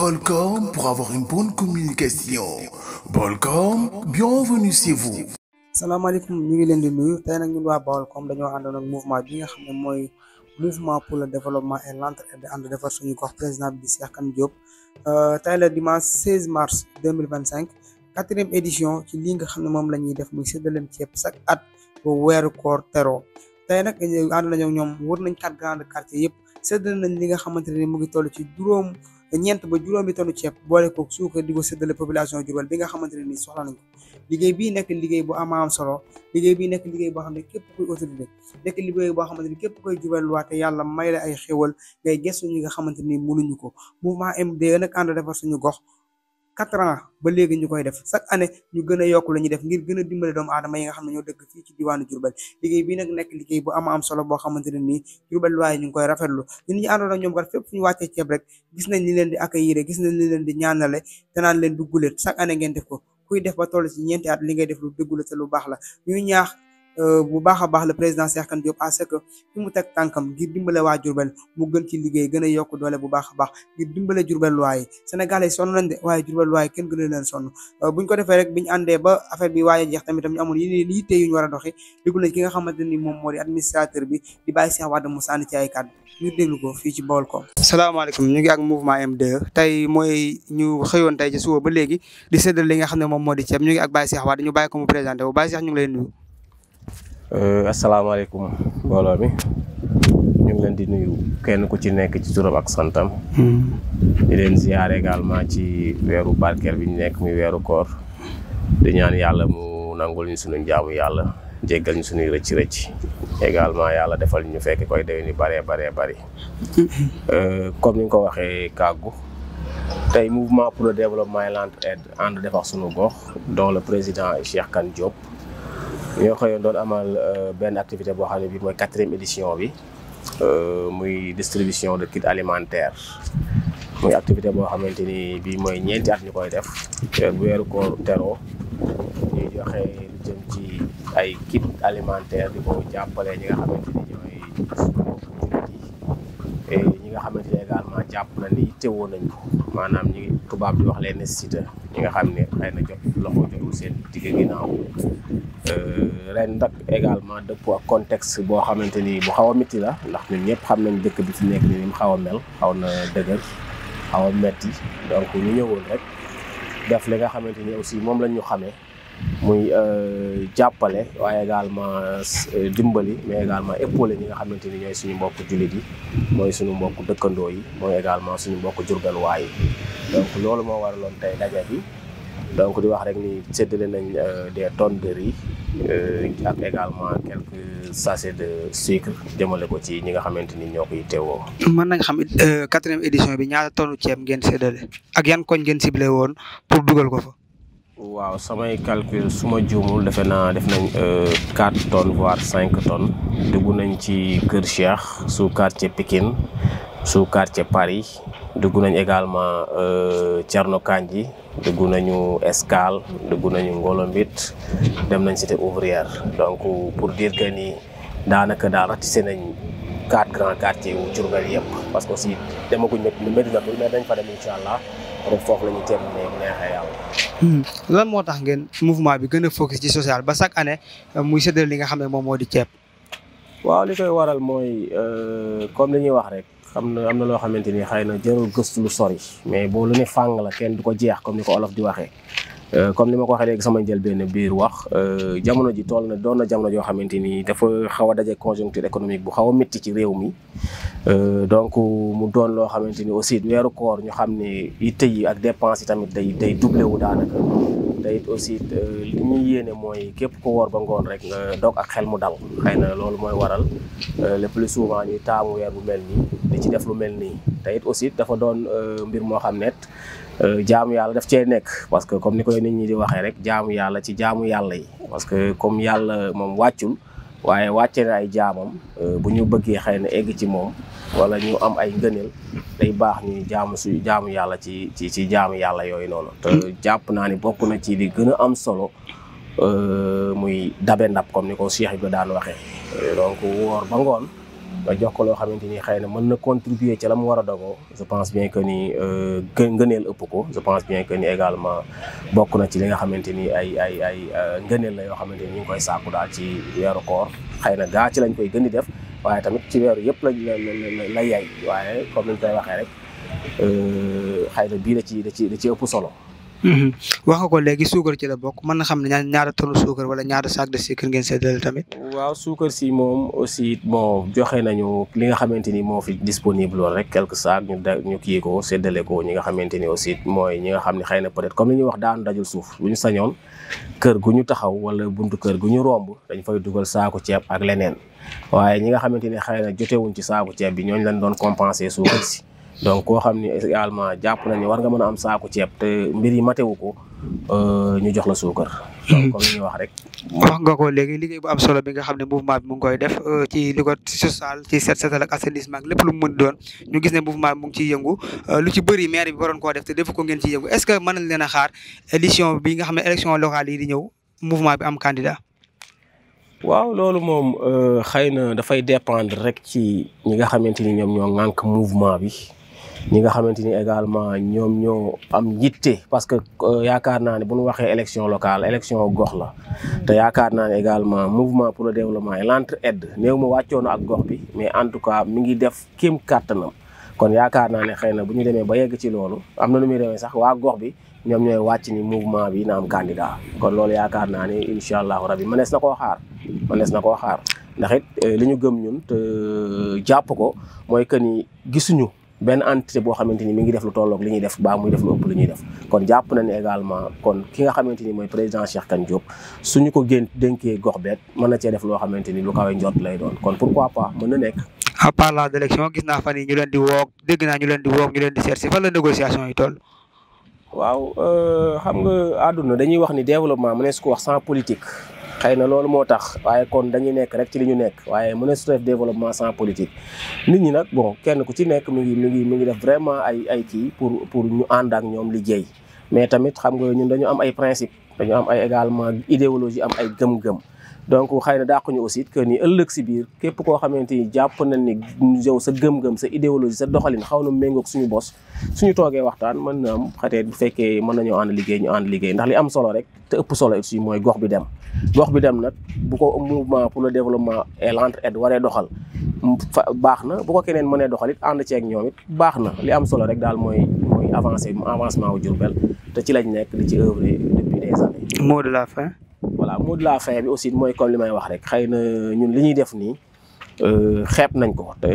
Bolcom pour avoir une bonne communication. Bolcom, bienvenue chez vous. salaamaaleykum ñu ngi leen di nuyu tey nag ñun waa Baolcom dañoo àndoon ak mouvement bi nga xam ne mooy mouvement pour le développement et l'entraide ànd defar suñu gox président bi di Cheikh Kane Diop tey la dimanche 16 mars 2025 quatrième édition ci li nga xam ne moom la ñuy def muy séddaleem ceeb chaque at ba weeru koor teroo tey nag ànd nañu ak ñoom wër nañ 4 grands quartiers yëpp séddale nañ li nga xamante ne mu ngi toll ci ñeent ba juróomi tonu ceeb boole ko suukar di ko séddale population Diourbel bi nga xamante ne nii soxla nañ ko liggéey bii nekk liggéey bu am solo liggéey bii nekk liggéey boo xam ne képp kuy autorité nekk liggéey boo xamante ni képp koy Diourbel waate yàlla may la ay xéwal ngay gëstu ñi nga xamante ni mënuñu ko mouvement MD nag ànd defar suñu gox 4 ans ba léegi ñu koy def chaque année ñu gën a yokk la ñuy def ngir gën a dimbale doomu aadama yi nga xam ne ñoo dëkk fii ci diwaanu Diourbel liggéey bii nag nekk liggéey bu am solo boo xamante ne nii Diourbel waaye ñu ngi koy rafetlu ñun ñu àndoon ak ñoom kat fépp fu ñu wàccee ceeb rek gis nañ li leen di accueillir gis nañ li leen di ñaanale te naan leen dugguleet chaque année ngeen def ko kuy def ba toll ci ñeenti at li ngay def lu dëggula te lu baax la ñuy ñaax bu baax a baax le président Cheikh Kane Diop à ce que fi mu teg tànkam ngir dimbale waa Diourbel mu gën ci liggéey gën a yokk doole bu baax a baax ngir dimbale Diourbel waaye Sénégalais sonn nañ de waaye Diourbel waaye kenn gën a leen sonn buñ ko defee rek biñu àndee ba affaire bi waaye jeex tamit ñu amoon yeneen yitte yu ñu war a doxi déglu nañ ki nga xamante ni moom moo di administrateur bi di bàyyi Cheikh Wade mu sànni ci ay kàddu ñu déglu ko fii ci Baolcom. salaamaaleykum ñu ngi ak mouvement M2 tey mooy ñu xëyoon tey ci suba ba léegi di séddale li nga xam ne moom moo di ceeb ñu ngi ak Baye Cheikh Wade ñu bàyyi ko mu présenté wu Baye Cheikh ñu ngi lay nuyu. asalaamaaleykum mbooloo mi ñu ngi leen di nuyu kenn ku ci nekk ci turam ak santam. di leen ziyaare également ci weeru barkeel bi ñu nekk muy weeru koor di ñaan yàlla mu nangul ñu suñu jaamu yàlla jéggal ñu suñuy rëcc également yàlla defal ñu fekk koy déwén yu bëree bëri comme ni nga ko waxee kàggu tey mouvement pour le développement et l'entraide ànd defar suñu gox dont le président Cheikh Kane Diop ñoo xëyoon doon amal benn activité boo xam ne bii mooy 4e édition bi muy distribution de kits alimentaires muy activité boo xamante ni bii mooy ñeenti at ñu koy def bu weeru koor teroo ñuy joxe lu jëm ci ay kits alimentaires di ko jàppale ñi nga xamante ni ñooy jullit yi ñi nga xamante ni également jàpp na ni teewoo nañ ko maanaam ñi tubaab di wax les nécessiteux ñi nga xam ne xëy na jot loxo jotul seen digg ginnaaw ren nag également dëpp ak contexte boo xamante ni bu xaw a métti la ndax ñun ñëpp xam nañ dëkk bi fi nekk ni mu xaw a mel xaw na dëgër xaw a métti donc ñu ñëwoon rek def li nga xamante ni aussi moom lañ ñu xamee muy jàppale waaye également dimbali mais également épaulé ñi nga xamante ni ñooy suñu mbokk jullit yi mooy suñu mbokk dëkkandoo yi mooy également suñu mbokk Diourbel waay yi donc loolu moo waraloon tey daje bi donc di wax rek ni séddale nañ des tonnes de riz ak également quelques sachets de sucre jëmale ko ci ñi nga xamante ni ñoo koy teewoo. mën nañ xam 4e édition bi ñaata tonne ceeb ngeen séddale ak yan koñ ngeen ciblé woon pour dugal ko fa. waaw samay calcul su ma juumul defe naa def nañ 4 tonnes voire 5 tonnes dugg nañ ci Kër Cheikh sous quartier Pikine sous quartier Paris dugg nañ également Thierno Kandji dugg nañu Escale dugg nañu Ngolombit dem nañ cité ouvrière donc pour dire que ni daanaka daal ratissé nañ 4 grands quartiers wu Diourbel yëpp parce que aussi demaguñ Médina mais dañ fa dem incha allah rek foofu la ñuy terminé bu neexee yàlla. lan moo tax ngeen mouvement bi gën a focus ci social ba chaque année muy séddale li nga xam ne moom moo di ceeb. waaw li koy waral mooy comme li ñuy wax rek am na loo xamante ni xëy na jarul gëstu lu sori mais boo lu ne fàng la kenn du ko jeex comme ni ko olof di waxee. comme ni ma ko waxee léegi sama njëlbéen biir wax jamono ji doon na jamono joo xamante ni dafa xaw a daje conjoncture économique bu xaw a métti ci réew mi donc mu doon loo xamante ni aussi weeru koor ñu xam ne yitte yi ak dépense yi tamit day doublé wu daanaka te it aussi li ñuy yéene mooy képp ko woor ba ngoon rek nga doog ak xel mu dal xëy na loolu mooy waral le plus souvent ñuy taamu weer bu mel nii di ci def lu mel nii te it aussi dafa doon mbir moo xam ne jaamu yàlla daf cee nekk parce que comme ni koy nit ñi di waxee rek jaamu yàlla ci jaamu yàlla yi parce que comme yàlla moom wàccul waaye wàcce na ay jaamam bu ñu bëggee xëy na egg ci moom wala ñu am ay ngëneel day baax ñu jaamu yàlla ci jaamu yàlla yooyu noonu te jàpp naa ni bokk na ci li gën a am solo muy dabe ndab comme ni ko Cheikh Ibra daan waxee donc woor ba ngoon nga jox ko loo xamante ni xëy na mën na contribuer ci la mu war a dogoo je pense bien que ni ngëneel ëpp ko je pense bien que ni également bokk na ci li nga xamante ni ay ngëneel la yoo xamante ni ñu ngi koy sàkku daal ci weeru koor xëy na gaa ci lañ koy gën di def waaye tamit ci weeru yëpp la yay waaye comme ni ñu koy waxee rek xëy na bii da ci ëpp solo. wax nga ko léegi suukar ci la bokk mën na xam ne ñaata tonne suukar wala ñaata sac de sucre ngeen séddale tamit. waaw suukar si moom aussi bon joxe nañu li nga xamante ni moo fi disponible woon rek quelques sacs ñu kii ko séddale ko ñi nga xamante ni aussi mooy ñi nga xam ne xëy na peut-être comme li ñuy wax daanu dajul suuf bu ñu sañoon kër gu ñu taxaw wala buntu kër gu ñu romb dañ fay dugal saaku ceeb ak leneen waaye ñi nga xamante ni xëy na jotewuñ ci saaku ceeb bi ñooñu lañ doon compenser suukar si. donc koo xam ni également jàpp nañu war nga mën a am saaku ceeb te mbir yi matewu ko ñu jox la suukar. donc comme li ñuy wax rek. wax nga ko léegi liggéey bu am solo bi nga xam ne mouvement bi mu ngi koy def ci li ko social ci set setal ak assainissement ak lépp lu mu mën doon ñu gis ne mouvement bi mu ngi ciy yëngu lu ci bëri maire bi waroon koo def te defu ko ngeen ciy yëngu est-ce que mën nañ leen a xaar édition bi nga xam ne élection locale yi di ñëw mouvement bi am candidat. waaw loolu moom xëy na dafay dépendre rek ci ñi nga xamante ni ñoom ñoo ŋànk mouvement bi. ñi nga xamante ni également ñoom ñoo am yitte parce que yaakaar naa ne bu ñu waxee élection locale élection gox la te yaakaar naa ne également mouvement pour le développement et l'entraide néew ma wàccoon ak gox bi mais en tout cas mi ngi def kéem kàttanam kon yaakaar naa ne xëy na bu ñu demee ba yegg ci loolu am na nu muy demee sax waa gox bi ñoom ñooy wàcc ni mouvement bi na am candidat kon loolu yaakaar naa ne incha allahu rabi mënees na koo xaar ndax it li ñu gëm ñun te jàpp ko mooy que ni gisuñu benn entité boo xamante ni mi ngi def lu tolloog li ñuy def baa muy def lu ëpp lu ñuy def kon jàpp na ne également kon ki nga xamante ni mooy président Cheikh Kane Diop suñu ko dénkee gox beet mën na cee def loo xamante ni lu kawe njot lay doon kon pourquoi pas mën na nekk. en parlant d'élection gis naa fan yi ñu leen di woog dégg naa ñu leen di woog ñu leen di seet si fan la négociation yi toll. waaw xam nga àdduna dañuy wax ni développement mënees ko wax sans politique. xëy na loolu moo tax waaye kon dañuy nekk rek ci li ñu nekk waaye mënees su def développement sans politique nit ñi nag bon kenn ku ci nekk mi ngi def vraiment ay kii pour ñu ànd ak ñoom liggéey mais tamit xam nga ñun dañu am ay principe dañu am ay également idéologie am ay gëm-gëm donc xëy na dàquñu aussi que ni ëllëg si biir képp koo xamante ni jàpp nañ ni yow sa gëm-gëm sa idéologie sa doxalin xaw na méngoog suñu bos suñu toogee waxtaan mën na am xatee bu fekkee mën nañoo ànd liggéey ñu ànd liggéey ndax li am solo rek te ëpp solo aussi mooy gox bi dem nag bu ko mouvement pour le développement et l'entraide waree doxal baax na bu ko keneen mënee doxal it ànd ceeg ñoom it baax na li am solo rek daal mooy avancement wu Diourbel te ci lañ nekk di ci œuvrer depuis des années. mot de la fin. voilà mot de la fin bi aussi mooy comme li may wax rek xëy na ñun li ñuy def nii xeeb nañ ko te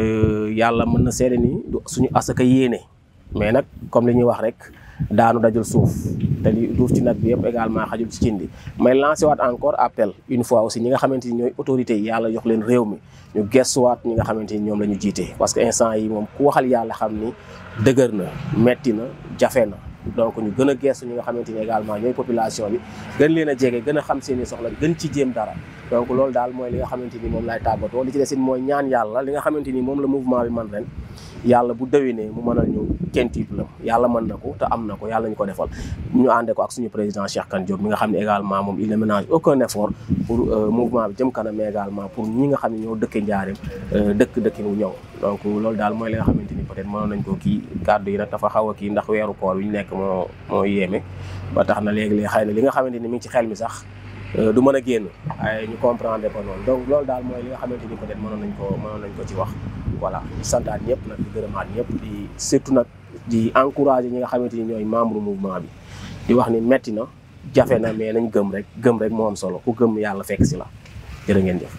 yàlla mën na seede ni suñu asaka yéene mais nag comme li ñuy wax rek daanu dajul suuf te li duuf ci nag bi yëpp également xajul ci cin bi may lancé waat encore appel une fois aussi ñi nga xamante ni ñooy autorités yi yàlla jox leen réew mi ñu gestuwaat ñi nga xamante ni ñoom la ñu jiite parce que instant yi moom ku waxal yàlla xam ni dëgër na metti na jafe na donc ñu gën a gestu ñi nga xamante ni également ñooy population bi gën leen a jege gën a xam seeni soxla gën ci jéem dara donc loolu daal mooy li nga xamante ni moom laay tàggatoo li ci des it mooy ñaan yàlla li nga xamante ni moom la mouvement bi man ren yàlla bu déwénee mu mënal ñu quintuple yàlla mën na ko te am na ko yàlla ñu ko defal ñu àndee ko ak suñu président Cheikh Kane Diop mi nga xam ne également moom il ne ménage aucun effort pour mouvement bi jëm kanam mais également pour ñi nga xam ne ñoo dëkke njaareem dëkki mu ñëw donc loolu daal mooy li nga xamante ni peut-être mënoon nañ ko kii kàddu yi nag dafa xaw a kii ndax weeru koor wi ñu nekk moo yéeme ba tax na léegi-léegi xëy na li nga xamante ni mi ngi ci xel mi sax du mën a génn waaye ñu comprendre ko noonu donc loolu daal mooy li nga xamante ni peut-être mënoon nañ ko ci wax voilà di santaat ñëpp nag di gërëmaat ñëpp di surtout nag di encourager ñi nga xamante ni ñooy membre mouvement bi di wax ni metti na jafe na mais nañ gëm rek moo am solo ku gëm yàlla fekk si la jërë ngeen jëf